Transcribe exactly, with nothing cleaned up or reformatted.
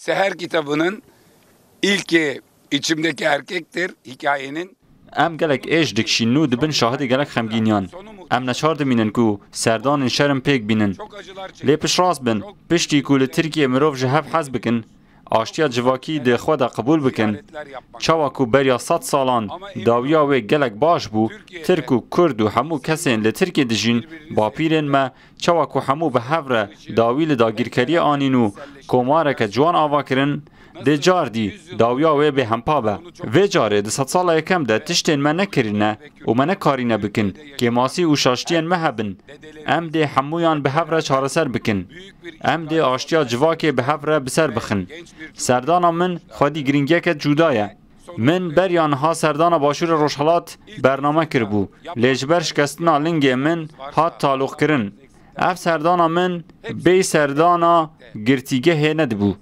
Seher kitabının ilki içimdeki erkektir hikayenin. Em gelek êş dikişînin û dibin şahidê gelek xemgîniyan. Em neçar dimînin ku serdanên şerm pêk bînin. Lê piştrast bin, piştî ku li Tirkiyê mirov ji hev hez bikin, aştiya civakî di xwe de qebûl bikin, çawa ku beriya sed salan dawiya wê gelek baş bû, Tirk û Kurd û hemû kesên li Tirkiyê dijîn, bapîrên me, çawa ku hemû bi hev re dawî li dagîrkeriyê anîn û komareke ciwan ava kirin, dê car dî dawiya wê bêhempa be. Vê carê di sedsala yekem de tiştên me nekirîne û me nekarîne bikin, kêmasî û şaştiyên me hebin. Em dê hemûyan bi hev re çareser bikin. Em dê aştiya civakê bi hev re bi ser bixin. Serdana min xwedî giringiyeke cuda ye. Min beriya niha serdana Başûrê Rojhelat bername kiribû, lê ji ber şikestina lingê min hat taloqkirin. Ev serdana min bêyî serdana girtîgehê nedibû.